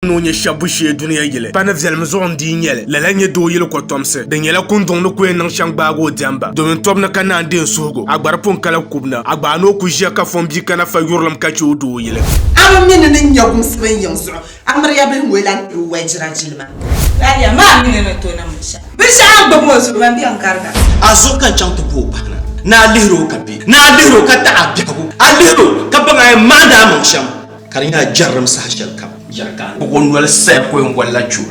Ni o nyɛ shɛba bu shee dunia yili, pa ni viɛlim zuɣu n-dii nyɛ li. Lala n-nyɛ doo yili kɔtomsi. Di nyɛla kunduŋ ni ku yɛn niŋ shɛm gbaagi o diɛmba, domin tɔbu ni ka naan deei suhigu. A gba di pun kala kubu na, a gbaai ni o ku ʒiya ka fom bia kana fa yurilim ka chɛ o doo yili. A bi mi ni ni nya gumsi bin yiŋ zuɣu, a miriya bihi ŋɔ lan tiri wajira jilima. Laliya maa mi ni ni to niŋ binshɛɣu. Binshɛɣu a ni gbubi ŋɔ zuɣu man bɛ n-gariga. A zuɣu ka n chaŋ ti bo o pahi na, ni a lihir o ka be, ni a lihir o ka taɣi a biɛhigu, a lihir o ka baŋ a yɛn maandi a maŋ shɛm. Ka di nyɛ a jɛrilim saha shɛli kam. Yɛri ka a o noli saya ka o yɛn golila kpe o.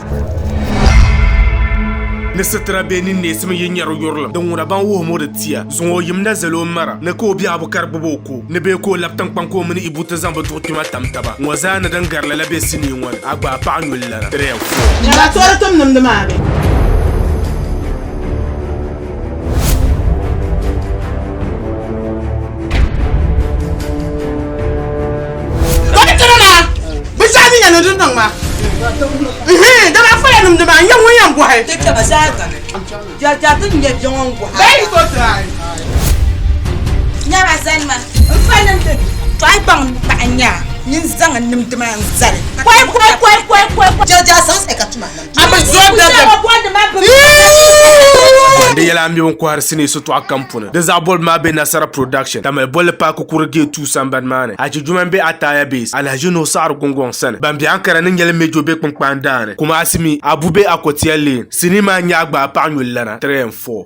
Ni sitira bee ni neesim yi nyari yurilim din ŋuna ban wuhim o di tia, zaŋ o yim na zali o mara ni ka o biɛhigu ka di gbubi o ko, ni bee ka o labi tiŋkpaŋ ka o mini Ibu ti zaŋ bɛ duɣu kpima tam taba. Ŋɔ zaa ni din gari lala be sinii ŋɔ ni, a gbaai paɣa nyuli lana. 3 and 4. Nyɛla tɔri tim nimdi maa ni. Binshɛɣu mi nyɛli din niŋ ma dama faya nimdi maa n nyɛ ŋun yɛn bɔhi. Ti kpɛma zaa gani. Jɛrija ti nyɛ bia ŋɔ n-gɔhi a. Nyama zalima n fa nimdi to a yi baŋ ni paɣa n-nyɛ a nyin zaŋ n nimdi maa n-zali. Kɔi kɔi kɔi kɔi kɔi. Jɛrija zaŋ ka tuma nimdi. A bi zo dabiɛm. Di yɛla m bɛ kɔhiri sinii sitɔɣu kam puuni. Di zaɣ bolibu maa be Nasara Production, Tamale bolli paaki kuri gate 2 sambani maa ni. Aji Juma m-be Ataya Base, Alhaji Nuhu Saɣiri Gungɔŋ sani. Ban be Ankara ni nyɛli Mejo be Kpunkpaan daa ni. Kumasi mi, Abu be Akotia Lane. Sinii maa n-nyɛ a gbaai paɣa nyuli lana 3 and 4.